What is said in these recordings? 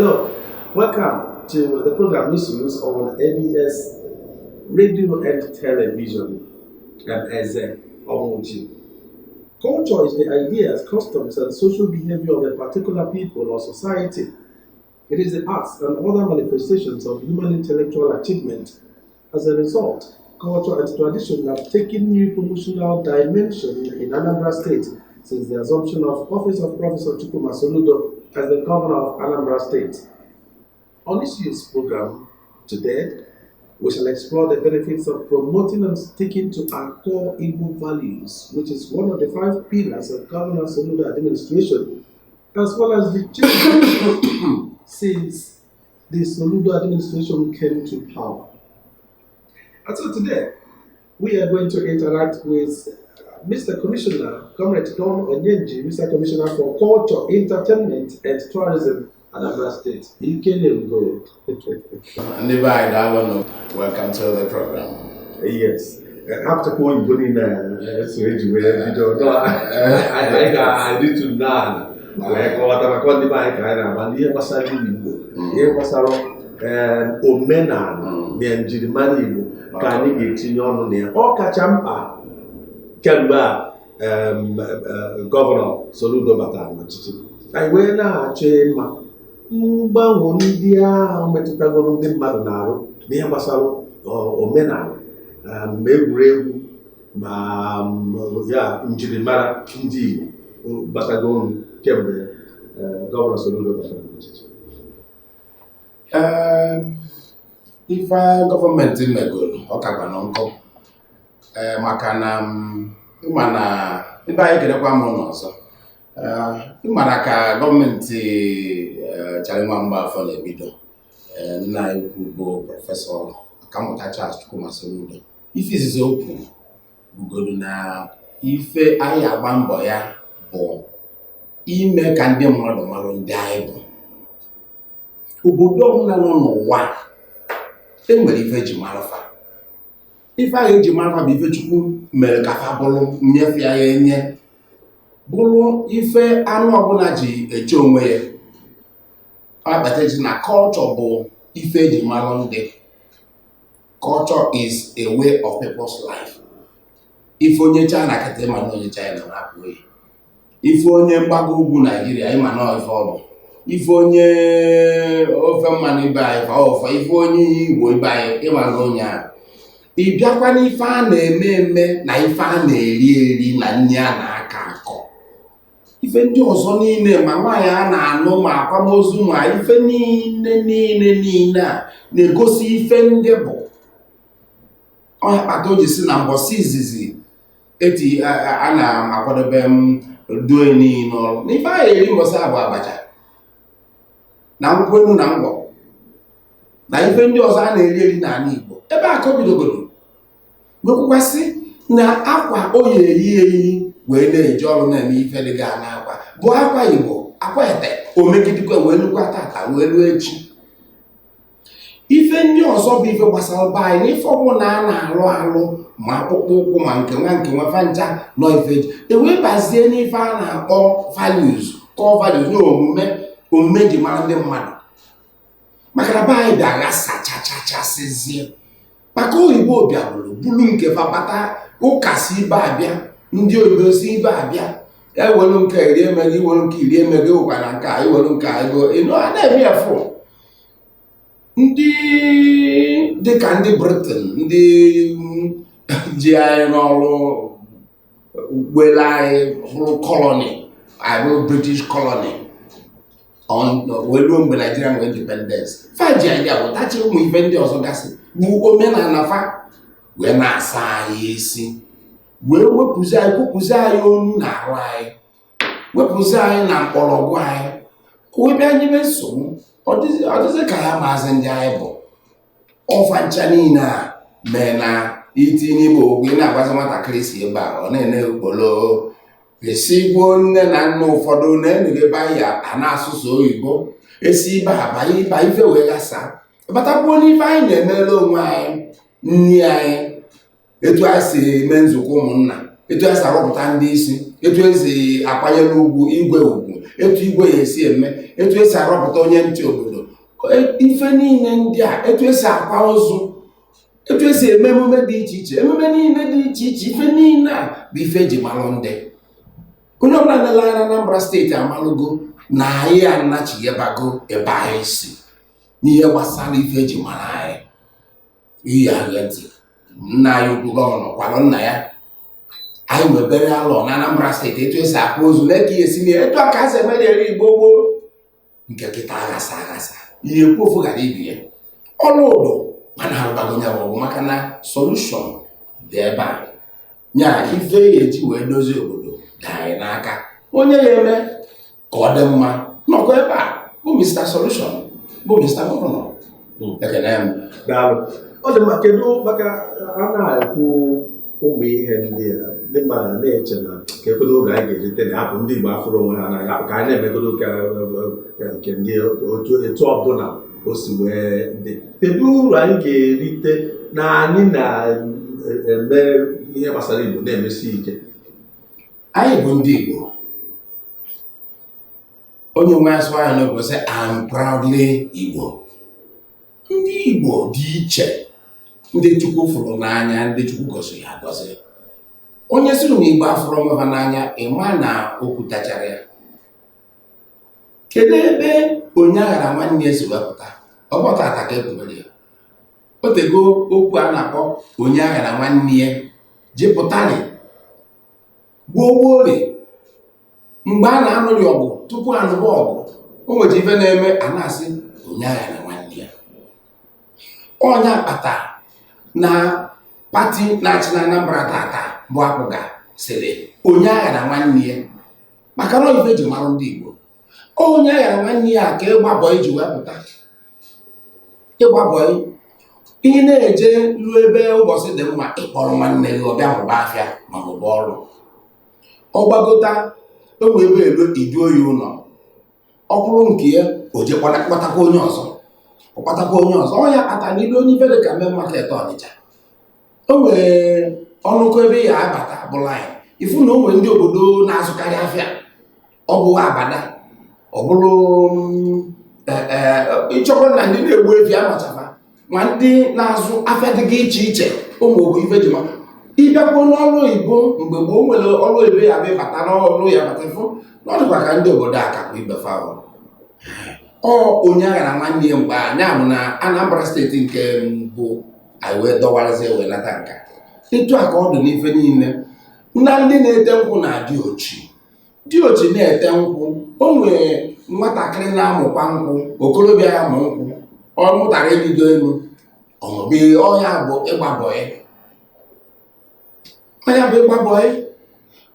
Hello, welcome to the program Issues on ABS Radio and Television. I'm Eze Onwuji. Culture is the ideas, customs, and social behavior of a particular people or society. It is the arts and other manifestations of human intellectual achievement. As a result, culture and tradition have taken new promotional dimension in Anambra State since the assumption of office of Professor Chukwuma Soludo as the governor of Anambra State. On this year's program today, we shall explore the benefits of promoting and sticking to our core Igbo values, which is one of the five pillars of Governor Soludo administration, as well as the changes since the Soludo administration came to power. And so today, we are going to interact with Mr. Commissioner, Comrade Don Onyenji, Mr. Commissioner for Culture, Entertainment and Tourism, Anambra State. Ikelengo. Ndị be anyị, daalụnụ. Welcome to the program. Yes. Hapụtakwa oyibo niile so eji wee bido. No, anyị ga-adịtụ n'ala wee kọwata maka ndị be anyị ka anyị na-agba n'ihe gbasara Igbo, ihe gbasara omenala na njirimara Igbo ka anyị ga-etinye ọnụ na ya. Ọ kacha mkpa kemgbe a Gọvanọ Soludo batara n'ọchịchị, anyị wee na-achọ ịma mgbanwe ndị ahụ metụtagoro ndị mmadụ na-arụ n'ihe gbasara omenala, ma egwuregwu, ma ya njirimara ndị Igbo batagoro kemgbe Gọvanọ Soludo batara n'ọchịchị. Ife gọọmenti megoro, ọ kakwa nọ nkụ. Maka na ịma na ebe anyị kerekwa m n'ọzọ. Ịma na ka gọọmenti Charlie Nwa Mgbafọ na-ebido, nna anyị ukwu bụ Prọfesọ Ọkammụta Charles Chukwuma Soludo, ife izizi o kwuru bugoro na ife anyị agba mbọ ya bụ ime ka ndị mmadụ marụ ndị anyị bụ. Obodo ọbụla nọ n'ụwa e nwere ife eji mara fa. Ife ahụ eji mara fa bụ ife Chukwu mere ka fa bụrụ, nnyefe ya enye bụrụ ife anụ ọbụla ji eche onwe ya. Ọ kpata eji na culture bụ ife eji mara ndị. Culture is a way of people's life. Ife onye China kịta, ịma na onye China na-apụ ya. Ife onye mgbago ugwu Naijiria, ịma na ife ọ bụ. Ife onye ofe mmanụ ibe anyị fa ofe, ife onye Igbo ibe anyị, ịmaga onye ahụ. Ị bịakwa n'ife a na-eme eme na ife a na-eri eri na nri a na-akọ akọ, ife ndị ọzọ niile, ma nwaanyị a na-anụ, ma akwamozu, ma ife niile niile niile a na-egosi ife ndị bụ ọnya kpata o ji si na mbọsị izizi eti a na-akwadobe m doe niile ọrụ na ife a eri mbọsị a bụ abacha na nkwụ elu na ngwọ na ife ndị ọzọ a na-eri eri n'ala Igbo. Ebe a ka o bidogoro wekwukwasị na akwa o yi eyi eyi wee na-eje ọrụ, na-eme ife dị ga na akwa bụ akwa Igbo, akwa ete omegidekwe wee lukwa tata wee luo echi. Ife ndị ọzọ bụ ife gbasara be anyị na ife ọbụla a na-alụ alụ, ma akpụkpọ ụkwụ, ma nke nwa nke nwa fancha nọ ife ji ewee bazie n'ife a na-akpọ values, core values na omume, omume ji mara ndị mmadụ. Maka na be anyị bịa ghasachachachasịzie maka oyibo bịabụrụ bulu nke fa bata, ụka si ibe abịa, ndị oyibo si ibe abịa, ewelu nke iri emeghị, iwelu nke iri emeghị, ụkwa na nke a, iwelu nke a ego ịnụ a na-eme ya fụ. Ndị dịka ndị Britain, ndị ji anyị n'ọrụ were anyị bụrụ colony, anyị bụrụ British colony wee ruo mgbe Nigeria nwere independence, fa ji anyị wụtachi ụmụ ife ndị ọzọ gasị bụ omenala fa wee na-asa anyị isi, wee wepụzi anyị, kwupụzi anyị onu na arụ anyị, wepụzi anyị na mkpọrọgwụ anyị, wee bịa nyebe nsogbu. Ọ dịzị ka ya maazị ndị anyị bụ ọfa ncha niile a mee na itinye igbo okwu. Ị na-agwazi nwatakịrị si ebe a, ọ na-ene okpolo esi gwuo. Nne na nna ụfọdụ na-enughe ebe anyị a na-asụsụ oyibo esi ibe abanye ịba ife wee ghasa batakwuo n'ife anyị na-emere onwe anyị, nri anyị, etu anyị si eme nzukọ ụmụnna, Etu esi arọpụta ndị isi, etu esi akwanyere ugwu igwe ugwu, etu igwe ya esi eme, etu esi arọpụta onye ntị obodo, ife niile ndị a, etu esi akwa ozu, etu esi eme emume dị iche iche, emume niile dị iche iche, ife niile a bụ ife eji malụ ndị. Onye ọbụla na-ele anya na Anambra Steeti amalụgo na anyị anachighebago ebe anyị si n'ihe gbasara ife eji mara anyị. Iyi ahụ ntị nna anyị ukwu gọvanọ kwalụ nna ya, anyị nwebere alọ na Anambra Steeti, etu esi akwa ozu na eke esi na etu a ka a si eme eri Igbo gboo. Nke kịta aghasa aghasa, ihe ekwu ofu ghara ibi ya ọlụ ụdụ, mana arụbago ya ọgwụ, maka na solution dị ebe a. Nya ife ya eji wee dozie obodo dị anyị n'aka. Onye ya eme ka ọ dị mma nọkwa ebe a bụ Mr. Solution, bụ Mr. Gọvanọ. Ekene m. Daalụ. Ọ dị mma. Kedu maka a na-ekwu ụmụ ihe ndị a, ndị mmadụ a na-eche na ka ekwedo oge anyị ga-erite na hapụ ndị Igbo afụrụ onwe ha n'anya, hapụ ka anyị na-emegodo ka nke ndị otu etu ọbụla o si wee dị. Kedu uru anyị ga-erite na anyị na-eme ihe gbasara Igbo na-emesi ike? Anyị bụ ndị Igbo. Onye nwe asụ anyị n'obodo sị, "I'm proudly Igbo." Ndị Igbo dị iche, ndị Chukwu fụrụ n'anya, ndị Chukwu gọziri agọzi. Onye sịrị na Igbo afụrụ onwe ha n'anya, ịma na okwu tachara ya. Kedu ebe onye aghara nwanne ya si wepụta? Ọ bụ tata ka ekwubere ya, otego okwu a na-akpọ onye aghara nwanne ya jepụtari gboo gboo. Mgbe a na-anụrị ọgụ, tupu anụba ọgụ, o nwere ife na-eme a na-asị onye aghara nwanne ya. Onye akpata na party na-achị na Anambra tata bụ APGA sịrị onye aghara nwanne ya, maka na ife eji mara ndị Igbo, onye aghara nwanne ya ka ịgba bọị ji wepụta ịgba bọị. Ị na-eje ruo ebe ụbọchị dị mma, ịkpọrọ nwanne gị, ọbịa mụba afịa ma mụba ọrụ, ọ gbagota enwe ebe elu, iduo ya ụlọ, ọ kwụrụ nke ya, o je kpatakwa onye ọzọ, ọ kpatakwa onye ọzọ. Ọ ya kpata n'ilu onye ife dị ka main market Ọnịcha, o nwere ọnụkọ ebe ya abata bụ line, ifu na o nwere ndị obodo na-azụkarị afịa. Ọ bụ abada, ọ bụrụ ịchọkwa na ndị na-egbu efi amachafa, ma ndị na-azụ afịa dịga iche iche. Ụmụ obodo ife ji ma ịbịakwuo n'ọrụ oyibo, mgbe gboo nwere ọrụ oyibo ya bụ ịbata n'ọrụ ya bata, ịfụ na ọ dịkwa ka ndị obodo a kakwa ibefa. Ọ onye aghara nwanne ya mgbe a nya bụ na Anambra Steeti nke mbụ anyị wee dọwarazie wee nata nka. Etu a ka ọ dị n'ife niile na ndị na-ete nkwụ na-adị ochi dị ochi na-ete nkwụ. O nwere nwatakịrị na-amụkwa nkwụ, okorobịa ya mụ nkwụ, ọ mụtara ibido elu ọmụbe ọya bụ ịgba bọyị, ọya bụ ịgba bọyị,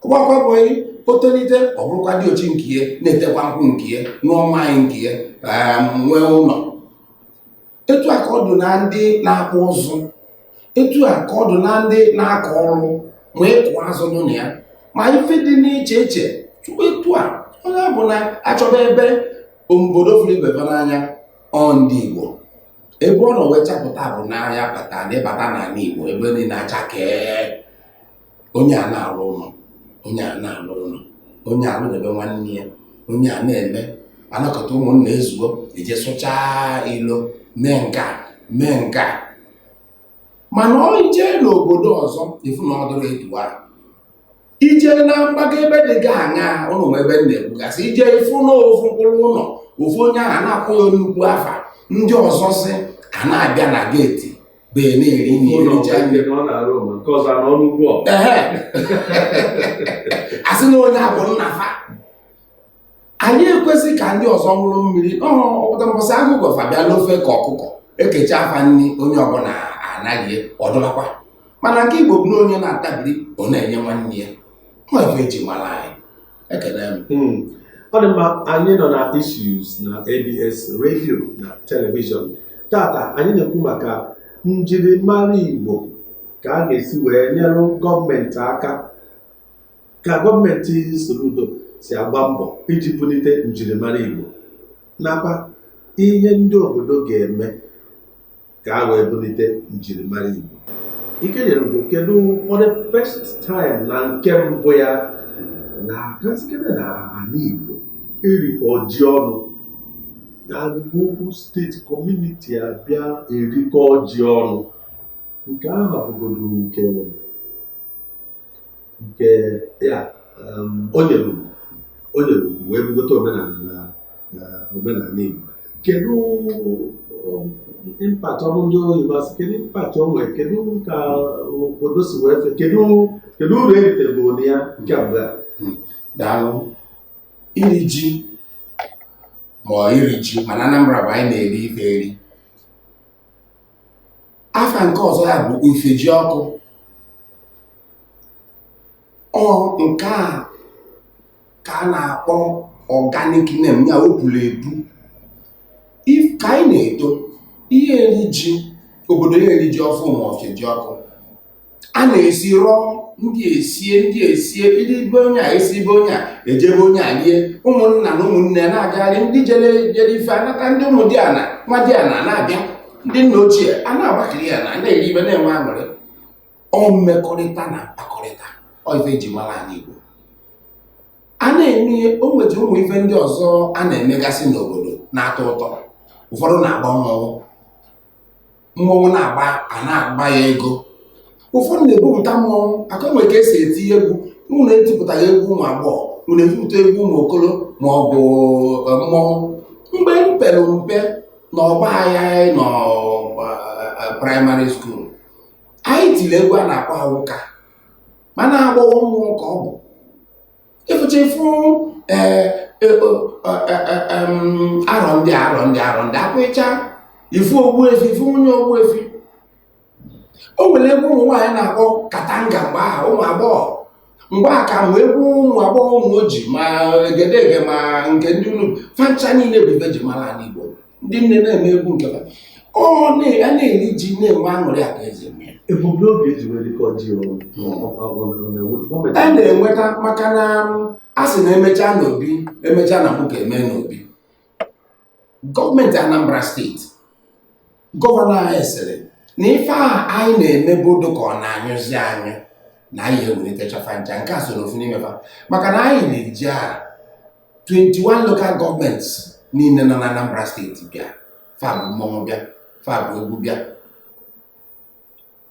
ọgbakwa bọyị, o tolite, ọ bụrụkwa dị ochi nke ya, na-etekwa nkwụ nke ya, nụọ nwaanyị nke ya, nwee ụlọ. Etu a ka ọ dị na ndị na-akpụ ụzụ, etu a ka ọ dị na ndị na-akọ ọrụ, ma ịkụ azụ nọ na ya, ma ife dị n'iche iche. Tupu etu a onye bụ na achọba ebe obodo fụrụ ibe n'anya, ọ ndị Igbo ebe ọ nọ wee chapụta bụ n'anya bata na ịbata n'ala Igbo, ebe niile achakee, onye a na-arụ ụlọ, onye a na-arụ ụlọ, onye alụdebe nwanne ya, onye a na-eme anakọta ụmụnna ezugo, eje sụchaa ilo, mee nke a, mee nke a. Mana ọ ije n'obodo ọzọ, ifu na ọ dịrị etu a. Ije na mgbago ebe dị ga aṅa ụlọ, ebe m na-ekwugasị, ije ifu na ofu mkpụrụ ụlọ, ofu onye ahụ na-akwụ ya nnukwu afa, ndị ọzọ si a na-abịa na gate bee na-eri nri. Ụlọ ericha nri. Nke na ọ na-arụ ma nke ọzọ anọ n'ugwu ọ. Ehe, asị na onye a bụ nna fa. Anyị ekwesị ka ndị ọzọ ṅụrụ mmiri ọpụta mbọsị agụgọ fa bịa n'ofe ka ọkụkọ ekecha afa nri, onye ọbụla anaghị ọdụlakwa. Mana nke Igbo bụ na onye na-atabiri, ọ na-enye nwanne ya nwa. Ife eji mara anyị. Ekene m. Ọ dị mma. Anyị nọ na Issues na ABS Radio na Television. Tata anyị na-ekwu maka njirimara Igbo, ka a ga-esi wee nyere gọọmenti aka, ka gọọmenti Soludo si agba mbọ iji bulite njirimara Igbo, nakwa ihe ndị obodo ga-eme ka a wee bulite njirimara Igbo. Ikenyelugo, kedu for the first time na nke mbụ ya na gasikere na ala Igbo erikọ ji ọnụ na Igbo state community abịa erikọ ji ọnụ, nke ahụ bụgodu nke ya o nyere ugwu wee bugote omenala na omenala Igbo. Kedu impact ọrụ ndị oyibo asị, kedu impact o nwere, kedu ka obodo si wee fe, kedu uru eritegoro na ya kemgbe a? Daalụ. Iri ji ma ọ iri ji, mana Anambra bụ anyị na-eri ife eri. Afa nke ọzọ ya bụ ifeji ọkụ. Ọ nke a ka a na-akpọ organic name ya, o puru epu. If ka anyị na-eto ihe eri ji, obodo ya eri ji ọfụ ma ofeji ọkụ, a na-esi rọọ, ndị esie, ndị esie, ndị be onye a esi, be onye a ejebe, onye a rie, ụmụnna na ụmụnne na-agagharị, ndị jere jere ife anata, ndị ụmụ di ana nwa di ana na-abịa, ndị nna ochie a na-agbakiri ya na na-eri ibe, na-enwe aṅụrị. Ọ mmekọrịta na mkpakọrịta, ọ ife eji mara ala Igbo. A na-eme, o nwetara ụmụ ife ndị ọzọ a na-emegasị n'obodo na-atọ ụtọ. Ụfọdụ na-agba mmọnwụ, mmọnwụ na-agba, a na-agba ya ego. Ụfọdụ na-ebupụta mmọnwụ aka nwere ka esi eti egwu. Unu etipụtaghị egwu ụmụ agbọghọ, unu etipụta egwu ụmụ okolo ma ọ bụ mmọnwụ. Mgbe m pere mpe na ọgba agha nọ primary school, anyị tiri egwu a na-akpọ awụka, mana agbọghọ mmụọ ka ọ bụ ịfụcha ịfụ. Ee, arọ ndị arọ ndị arọ ndị akwụcha ifu ogbuefi, ifu nwunye ogbuefi. O nwere egwu ụmụ nwaanyị na-akpọ katanga mgbe ahụ, ụmụ agbọghọ mgbe a ka mgbe egwu ụmụ agbọghọ ụmụ oji ma egedege ma nke ndị unu fancha niile bụ ife ji mara ala Igbo. Ndị nne na-eme egwu nke fa. Ọ a na-eri ji, na-enwe aṅụrị a ka eze mee. Ebumnobi eji wee rikọ ji ọnụ gọọmenti? A na-enweta maka na a sị na emechaa n'obi, emechaa na mkpuke, eme n'obi. Gọọmenti Anambra Steeti, gọvanọ anyị sịrị na ife a anyị na-emebu dị ka ọ na-anyụzi anyụ na anyị ewelitechafa ncha. Nke a so n'ofu n'ime fa, maka na anyị na-eji a 21 local governments niile nọ na Anambra Steeti bịa, fa bụ mmọnwụ bịa, fa bụ egwu bịa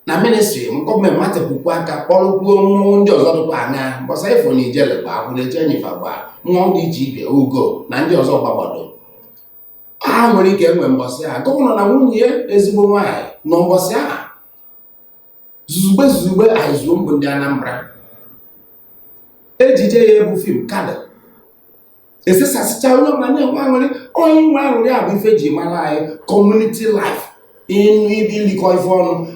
na ministry gọọmenti matịpụkwu aka kpọrọkwuo mmọnwụ ndị ọzọ dịkwa aṅa gbasa ifo na ijele gba akwụna eche enyifa gba mmọnwụ dị iche iche, ugo na ndị ọzọ gbagbado. A nwere ike enwe mbọsị a gọvanọ na nwunye ya, ezigbo nwaanyị, nọ mbọsị a. Zuzugbe zuzugbe anyị zuo mbụ ndị Anambra ejije ya bụ film kada esesasịcha, onye ọbụla na-enwe aṅụrị. Onye nwe aṅụrị a bụ ife ji mara anyị, community life, ịnụ ibe, ilikọ ife ọnụ.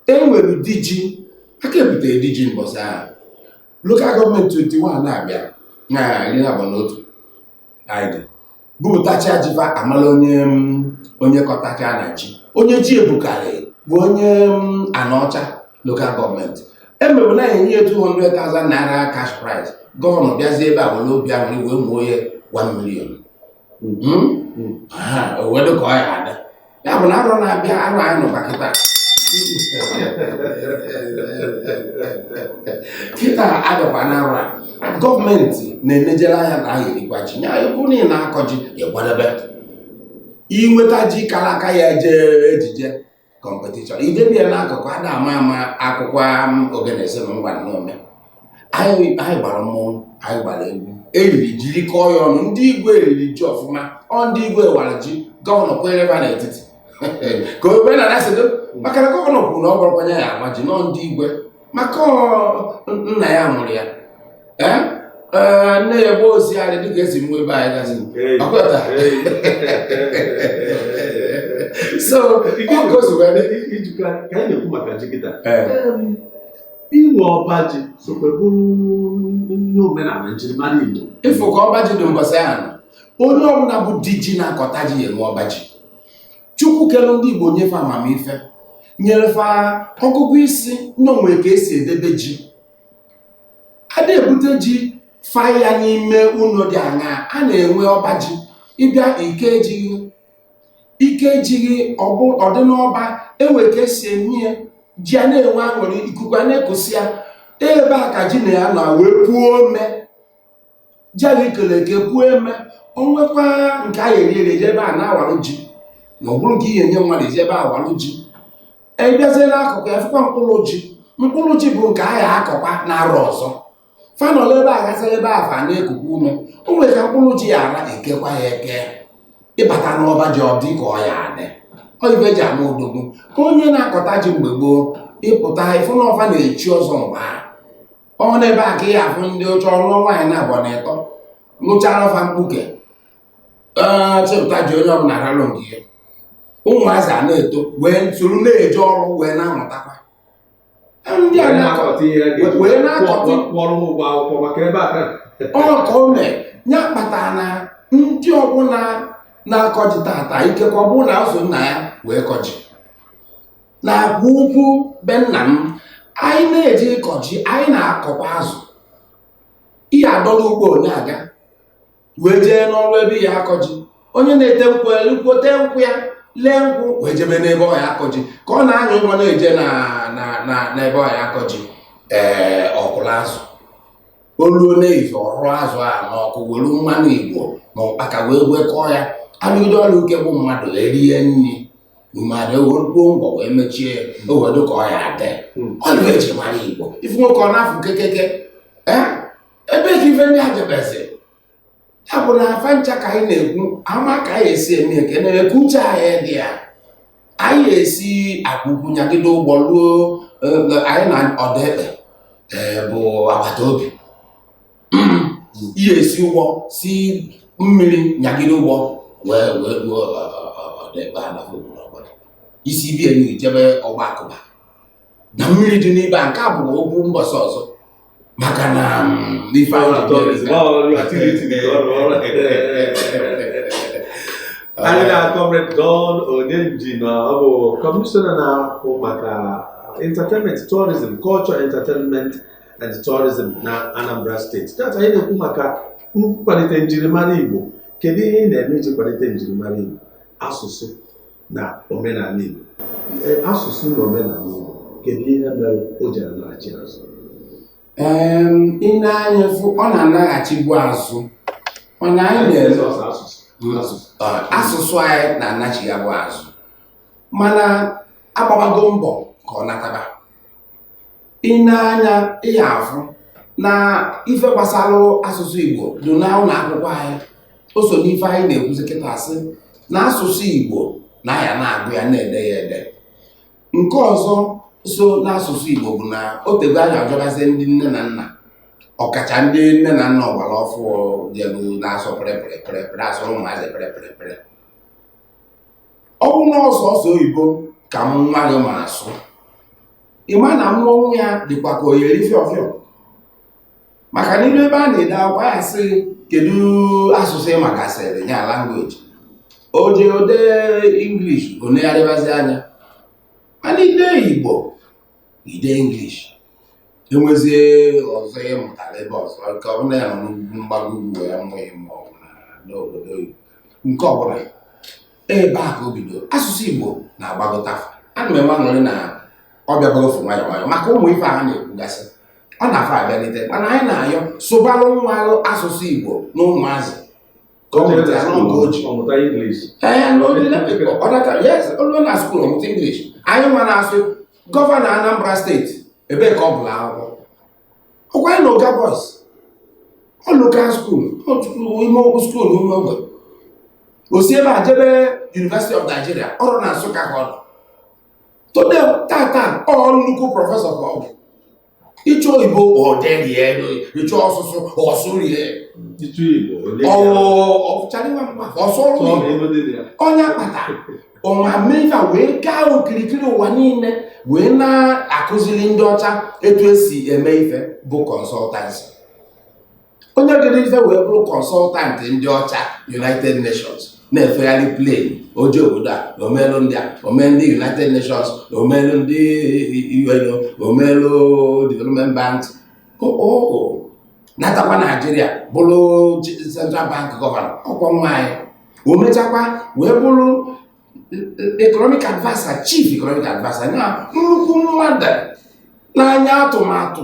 Enwere di ji aka ebutere di ji mbọsị ahụ. Local government 21 na-abịa na 21 anyị dị bupụtacha jifa, amala onye onye kọtacha na ji, onye ji ebukarị bụ onye Anaọcha local government. Emebe na enye ya 200,000 naira cash prize. Gọvanọ bịazie ebe a were obi aṅụrị wee mụọ ya 1 million. Ha, o wee dị ka ọ ya ada ya bụ na arọ na-abịa, arọ anyị nọkwa kịta kịta abịakwa na arọ a, gọọmenti na-enejere anya na anyị erikwa ji ya. Ịbụ na ị na-akọ ji, ịkwadebe inweta ji kara aka ya jee ejije competition, idebe ya n'akụkụ ada ama ama akwụkwọ ogene si na ngwa nnọọ anyị. Anyị gbara mmọnwụ, anyị gbara egwu, eriri jiri kọọ ya ọnụ. Ndị igwe eriri ji ọfụma. Ọ ndị igwe wara ji, gọvanọ kwenyere ebe a n'etiti ka o na na-asịdo, maka na gọvanọ kwuru na ọ bụrụkwanye ya agwa ji nọ ndị igwe, maka ọ nna ya mụrụ ya, ee ee, nne ya gba osiarị dịka esi mụ ebe anyị gazi. Ọkweta? So ọ ka o si wee dị. Ijikwa ka anyị na-ekwu maka ji kịta, Ee. Inwe ọba ji sokwe bụrụ ihe omenala njirimara Igbo. Ịfụ ka ọba ji dị mbọsị ahụ, onye ọbụla bụ di ji na-akọta ji ya enwe ọba ji. Chukwu kelu ndị Igbo nyefe amamife, nyerefa ọgụgụ isi na onwe ka esi edebe ji. Ada ebute ji fa ya n'ime ụlọ dị aṅaa, a na-enwe ọba ji. Ịbịa ike ejighị ike ejighị ọdị n'ọba, enwe ka esi eme ya. Ji a na-enwe aṅụrị, ikuku a na-ekusi ya. Ebe a ka ji na ya nọ wee puo ome. Ji ahụ ikele eke puo eme, o nwekwa nke a eri eri, eje ebe a na-awarụ ji, na ọ bụrụ nke ihe nye mmadụ, eje ebe a warụ ji. Ebiazie n'akụkụ ya, fụkwa mkpụrụ ji. Mkpụrụ ji bụ nke a ya akọkwa na-arọ ọzọ. Fanọlụ ebe a gasịrị ebe a, fa na-ekuku ume. O nwere ka mkpụrụ ji ya ara, ekekwa ya eke. Ịbata n'ọba ji, ọ dị ka ọ ya adị. Ọ ife eji ama odogwu, onye na-akọta ji mgbe gboo. Ịpụta, ịfụ na ọfa na-echi ọzọ mgbe a. Ọ n'ebe a ka ị afụ ndị oche ọlụọ nwaanyị na abụọ na ịtọ, lụchara fa mkpuke, ee, chepụta ji, onye ọbụla ralụ nke ya. Ụmụazị a na-eto wee soro na-eje ọrụ, wee na-amụtakwa ndị a Wee na-akọ na-akọta ihe a ga-eji wee na-akọta. Kwụọrọ m ụgwọ akwụkwọ maka ebe a ka Ọ ka o mee ya kpatara na ndị ọbụla na-akọ ji tata, ikekwe ọ bụrụ na o so nna ya wee kọ ji na-akwa ukwu be nna m. Anyị na-eji ịkọ ji, anyị na-akọkwa azụ. Ihe adọla ugbo na-aga wee jee n'ọrụ ebe ihe akọ ji. Onye na-ete nkwụ elu tee nkwụ ya, lee nkwụ, wee jebe n'ebe ọ ya akọ ji, ka ọ na-anya ụgbọ na-eje na na na n'ebe ọ ya akọ ji. Ee, ọkụrụ azụ oluo n'ehihie, ọrụ azụ a n'ọkụ, were mmanụ Igbo na ụkpaka wee gwekọọ ya. Alụgide ọrụ uke bụ mmadụ erie nri, mmadụ ewerukwuo ngwọ wee mechie ya, o wedo ka ọ ya adị. Ọ bụ eji mara Igbo. Ife nwoke ọ na-afụ kekeke, ee, ebe ka ife ndị a jebezi ya bụ na afa ncha ka anyị na-ekwu ama ka anyị esi eme ka na ka uche anyị dị ya. Anyị esi akwụkwụ nyagide ụgbọ ruo anyị na ọda ekpe, bụ agbata obi. Ihe esi ụgbọ si mmiri nyagide ụgbọ wee ruo ọda ekpe a na obodo ọbụla isi bie na ijebe ọgba akụba na mmiri dị n'ibe a. Nke a bụ okwu mbọsị ọzọ, maka na ife anyị ji bịa. Anyị na Comrade Don Onyenji na ọ bụ kọmishọna na-ahụ maka entertainment, tourism, culture, entertainment and tourism na Anambra Steeti. Tata anyị na-ekwu maka nkwalite njirimara Igbo. Kedu ihe ị na-eme iji kwalite njirimara Igbo, asụsụ na omenala Igbo? Asụsụ na omenala Igbo, kedu ihe mere o ji alaghachi azụ? Ị na-anya fụ, ọ na-anaghachigbu azụ, mana anyị na-eme Sọsọ asụsụ. Asụsụ anyị na-anachighagbu azụ, mana agbabago mbọ ka ọ nataba. Ị na-anya, ị afụ na ife gbasara asụsụ Igbo dị na ụlọ akwụkwọ anyị. O so n'ife anyị na-ekwuzi kịta, sị na asụsụ Igbo na aya na-agụ ya, na-ede ya ede. Nke ọzọ so n'asụsụ Igbo bụ na o tego anyị ajọbazie ndị nne na nna, ọkacha ndị nne na nna ọgbara ọfụ jelu na-asụ pịrịpịrịpịrị, asụrụ ụmụazị pịrịpịrịpịrị. Ọ bụ na ọsọ ọsọ oyibo ka m nwa gị ma asụ, ịma na mmọnwụ ya dịkwa ka oyeri fịọfịọ, maka na ilu ebe a na-ede akwụkwọ ya sị, kedu asụsụ ị makasịrị ya, language, o jee ode English, onegharịbazi anya. Mana ide Igbo, ide English, enwezie ọzọ ị mụtara ebe ọzọ, nke ọbụla ya nọ n'ugwu mgbago ugwu wee mụghị ma ọ bụ n'obodo oyibo, nke ọbụla ebe a ka o bido, asụsụ Igbo na-agbagota. Ana m enwe aṅụrị na ọ bịabagofu nwayọọ nwayọọ, maka ụmụ ife a na-ekwugasị, ọ na-afọ abịalite. Mana anyị na-ayọ, sụbalụ nwa asụsụ Igbo na ụmụazị ka ọ mụta ya n'oge o ji ọmụta English. Ee, n'ọdata, yes, olu na school, ọmụta English. Anyị nwa na-asụ. Gọvanọ Anambra Steeti, ebee ka ọ bụla akwụkwọ ọkwa anyị na Oga Boys, ọ local school, ime okwu school ime ogbe, o si ebe a jebe University of Nigeria, ọrụ na Nsụka ka ọ nọ today. Tata ọ nnukwu prọfesọ ka ọ bụ. Ịchọ oyibo, ọ derie. Ịchọ ọsụsụ, ọsụrie. Ịchụ Igbo onye ọsụrụ Igbo. Onye akpata ọma mee wee gaa okirikiri ụwa niile, wee na-akụziri ndị ọcha etu esi eme ife, bụ consultancy. Onye gere ife wee bụrụ consultant ndị ọcha, United Nations, na-efegharị plane oje obodo a, omelu ndị a, omelu ndị United Nations, omelu ndị UN, omelu Development Bank, oo natakwa Naijiria bụrụ Central Bank gọvanọ. Ọkwa nwa anyị o mechakwa wee bụrụ Economic adviser, chief economic adviser, na nnukwu mmadụ n'anya atụmatụ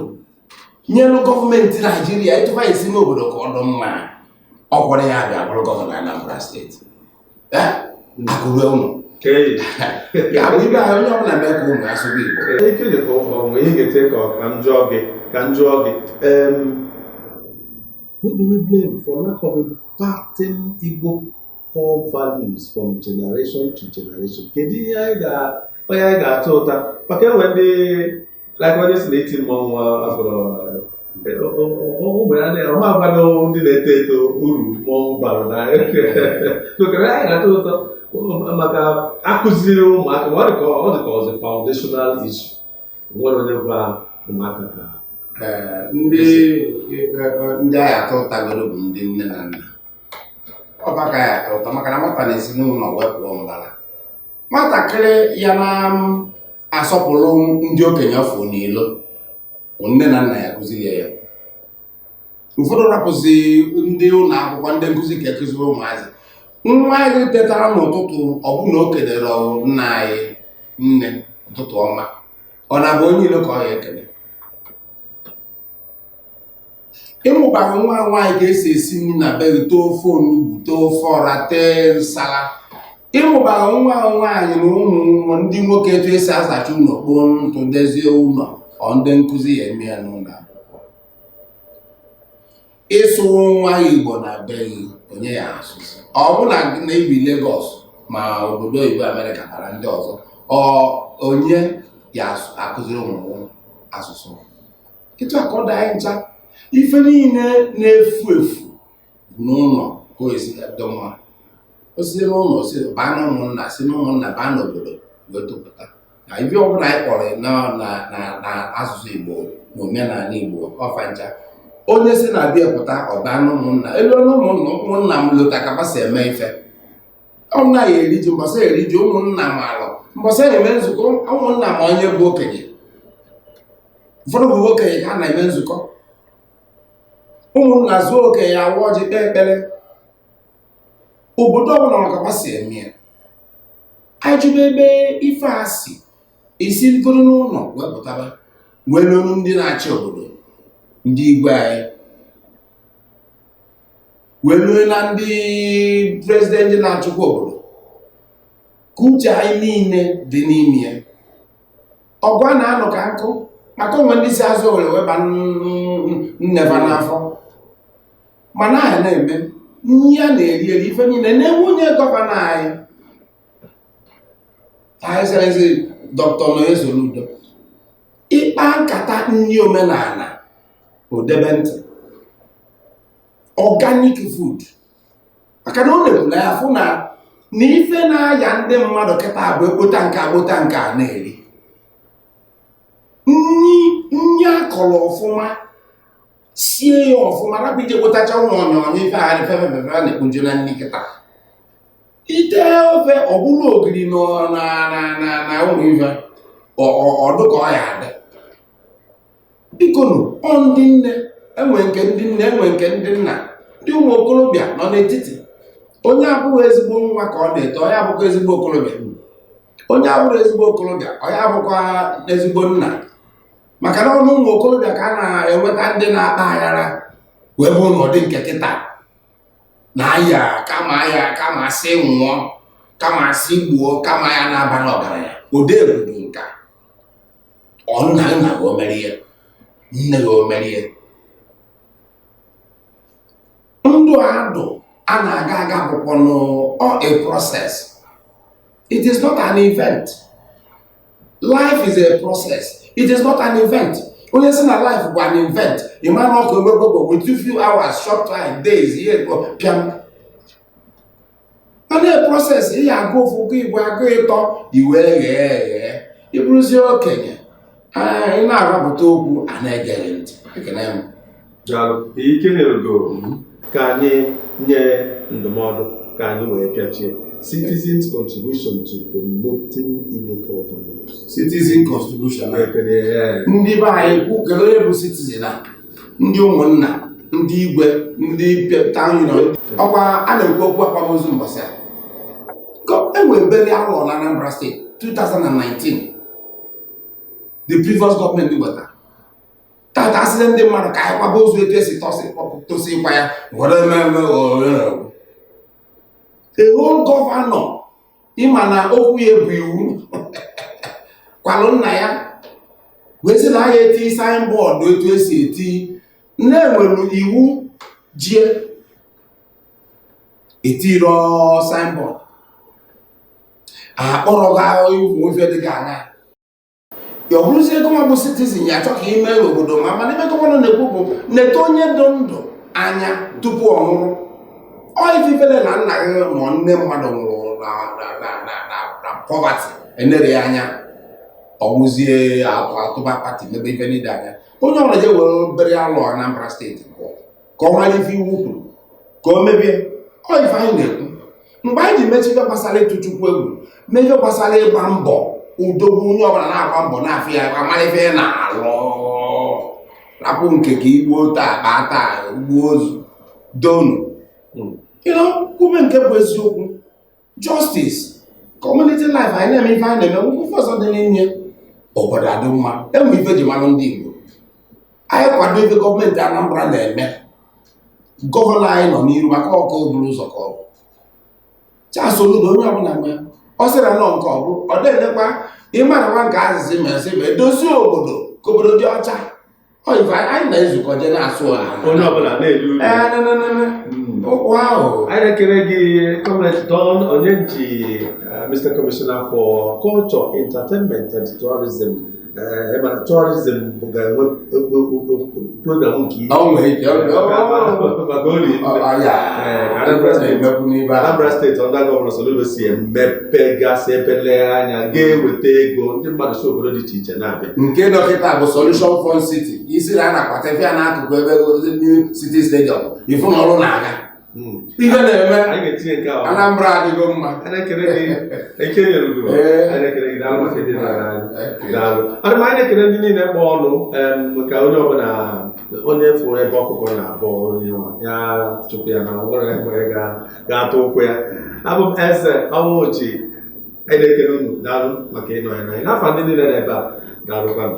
nyelu gọọmenti Naijiria ịtụfa esi n'obodo ka ọ dị mma. Ọ kwara ya bịa bụrụ gọvanọ Anambra Steeti. Akụrụ ụnụ ya bụ ibe anyị, onye ọbụla mee ka ụmụ ya sụba Igbo. Ike dị ka onwe ihe ga-ete ka m jụọ gị, ka m jụọ gị. Who do we blame for lack of imparting Igbo core values from generation to generation? Kedu ihe anyị ga onye anyị ga-atụ ụta maka enwe ndị like onye si na iti mmọnwụ afọrọ ụmụ ya na ọma agwado ndị na-eto eto uru mmọnwụ bara na so kedu anyị ga-atụ ụtọ maka akụziri ụmụaka ma ọ dị ka ọzọ foundational issue nwere onye gwa ụmụaka ka Ndị anyị atọ ụtagoro bụ ndị nne na nna. Ọba ka anyị atọ ụta maka na nwata na-esi n'ụlọ wepụọ mbara nwatakịrị ya na asọpụrụ ndị okenye ọfụ n'ilo bụ nne na nna ya kụziri ya. Ụfọdụ rapụzi ndị ụlọ akwụkwọ, ndị nkụzi ka ekụziri ụmụazị. Nwa anyị tetara n'ụtụtụ, ọ bụ na o kelere nna anyị, nne, ụtụtụ ọma, ọ na-abụ onye ilo ka ọ ya ekele. Ịmụbaghị nwa nwaanyị ka esi esi nri na be gị, too ofe onugbu, too ofe ọra, tee nsala. Ịmụbaghị nwa nwaanyị na ụmụ ndị nwoke etu esi azacha ụlọ, kpoo ntụ, dezie ụlọ, ọ ndị nkụzi ya eme ya n'ụlọ akwụkwọ. Ịsụ nwa Igbo na be gị, onye ya asụsụ ọ bụ na ibi Lagos ma obodo oyibo, Amerịka mara ndị ọzọ, ọ onye ya akụziri ụmụ asụsụ etu a ka ọ dị anyị ncha. Ife niile na-efu efu n'ụlọ ka o esi dị mma, o si n'ụlọ si baa na ụmụnna, si n'ụmụnna baa n'obodo wee topụta na ife ọbụla anyị kpọrọ na asụsụ Igbo na omenala Igbo ọfa ncha. Onye si na bịa pụta, ọ baa na ụmụnna, elu na ụmụnna, ụmụnna m lota ka fa si eme ife. Ọ na ya eri ji mbọsị, eri ji ụmụnna m alụ mbọsị, eme nzukọ ụmụnna, ma onye bụ okenye. Ụfọdụ bụ okenye ka a na-eme nzukọ ụmụnna, zuo okenye awa ọjị, kpee ekpere. Obodo ọbụla maka kwa si eme ya. Anyị chụba ebe ife a si esi goro n'ụlọ wepụtaba wee n'olu ndị na-achị obodo, ndị igwe anyị, wee lue na ndị president na-achịkwa obodo, ka uche anyị niile dị n'ime ya. Ọgụ a na-anọ ka nkụ maka onwe ndị si azụ owere weba nneba n'afọ, mana anyị na-eme nri a na-eri eri ife niile na nwunye gọvanọ anyị, Excellency Dr. Nonye Soludo, ịkpa nkata nri omenala, odebe ntị organic food, maka na ọ na-ekwula ya fụ na ife na-aya ndị mmadụ kịta bụ ekpota nke agbota nke a na-eri nri nri akọrọ ọfụma, sie ya ọfụma, rapụ ije kpotacha ụmụ ọnyọnyọ ife a fefefefe a na-ekpoju na nri kịta. Ite ofe ọbụla ogiri nọ na ụmụ ife ọdụ ka ọ ya adị. Bikonu, ọ ndị nne enwe nke ndị nne, enwe nke ndị nna, ndị ụmụ okorobịa nọ n'etiti. Onye abụghị ezigbo nwa ka ọ na-eto, onye abụkwa ezigbo okorobịa, onye abụrụ ezigbo okorobịa, onye abụkwa ezigbo nna, maka na ọnụ ụmụ okorobịa ka a na-enweta ndị na-akpa aghara wee bụ n'ụdị nke kịta na aya, kama aya, kama asị nwụọ, kama asị gbuo, kama ya na-aba n'ọgaranya. Ode ebudo nka ọ nna nna gị o mere ihe, nne gị o mere ihe. Ndụ adụ a na-aga aga bụkwa ọ a process. It is not an event. Life is a process, it is not an event. Onye si na life bụ an event, ịma na ọkụ egbegbo with few hours, short time, days, years, pịam. Mana a process. Ị ya agụ ofu, gụ igwe, agụ ịtọ, iwee ghee ghee, ịbụrụzie okenye, ị na-arapụta okwu a na-egeghị ntị. Ekene m. Daalụ. Ike nyerego ka anyị nye ndụmọdụ ka anyị wee pịachie. Citizens' contribution to promoting Igbo core values. Citizen contribution. Ekene, Ndị be anyị kwu, kedu onye bụ citizen a? Ndị ụmụnna, ndị igwe, ndị town union. Ọkwa a na-ekwu okwu akwamozu mbọsị a. Enwere burial law na Anambra State 2019, the previous gọọmenti wetara. Tata asịrị ndị mmadụ ka anyị kwaba ozu etu esi tosi ịkwa ya were ememe. A whole governor, ịma na okwu ya bụ iwu, kwalụ nna ya wee sị na ya eti signboard etu esi eti na-enwere iwu jie etiro signboard akpọrọ gị iwu ife dị ka aṅa. Ọ bụrụzie gọvanọ bụ citizen ya achọ ka ime obodo ma, mana ebe governor na-ekwu bụ neta onye dị ndụ anya tupu ọ nwụrụ. Ọ ife ifele na nna gị ma nne mmadụ nwụrụ na poverty, enere ya anya, ọwụzie atụ atụba party mebe ife niile anya. Onye ọbụla je were obere alụ Anambra State gụọ ka ọ mara ife iwu kwuru ka o mebie. Ọ ife anyị na-ekwu mgbe anyị ji mechi ife gbasara ịtụ Chukwu egwu, mee ife gbasara ịgba mbọ udogbu, onye ọbụla na-agba mbọ na-afụ ya, amara ife ị na-alụ, rapụ nke ka igbuo taa, kpaa taa, gbuo ozu donu kwube nke bụ eziokwu, justice, community life. Anyị na-eme ife anyị na-eme, ife ọzọ dị n'inye obodo adị mma. Enwe ife ji malụ ndị Igbo. Anyị kwado ife gọọmenti Anambra na-eme. Governor anyị nọ n'iru maka ọkụ buru ụzọ ka ọ bụ Charles Soludo. Onye ọbụla mgbe ọ sịrị nọ nke ọ bụ ọ dịlekwa ịmarakwa nke azịzị ma sị ma edozie obodo ka obodo dị ọcha. Ọ ife anyị na-ezukọ je na-asụ ala. Onye ọbụla na-eri uru. Ee, na na na na ụkwụ ahụ. Anyị na-ekele gị, Comrade Don Onyenji, Mr. Commissioner for Culture, Entertainment and Tourism. Mana tourism bụ ga-enwe program nke ihe. Ọ nwere ike maka ori ọ ya. Anambra State. Na-emekwu n'ibe ahụ. Anambra State under Governor Soludo si emepegasị ebele anya ga-eweta ego ndị mmadụ si obodo dị iche iche na-abịa. Nke dọkịta bụ Solution Fun City, isi na a na-akwata ife ya n'akụkụ ebe New City Stadium, ifu na ọrụ na-aga, ihe na-eme. Anyị ga-etinye nke a. Anambra adịgo mma. Anyị na-ekele gị, eke nyere ugo. Ee. Anyị na-ekele gị, daalụ maka ịdị n'ala anyị. Okay. Daalụ. Ana m anyị na-ekele ndị niile kpọ ọnụ ka onye ọbụla onye fụrụ ebe ọkụkọ na-abụ onye nwa ya chụpụ ya na nwere ebe ga-atụ ụkwụ ya. Abụ m Eze Ọnwụchi. Anyị na-ekele unu, daalụ maka ịnọ ya n'anyị n'afọ ndị niile n'ebe a. Daalụkwanụ.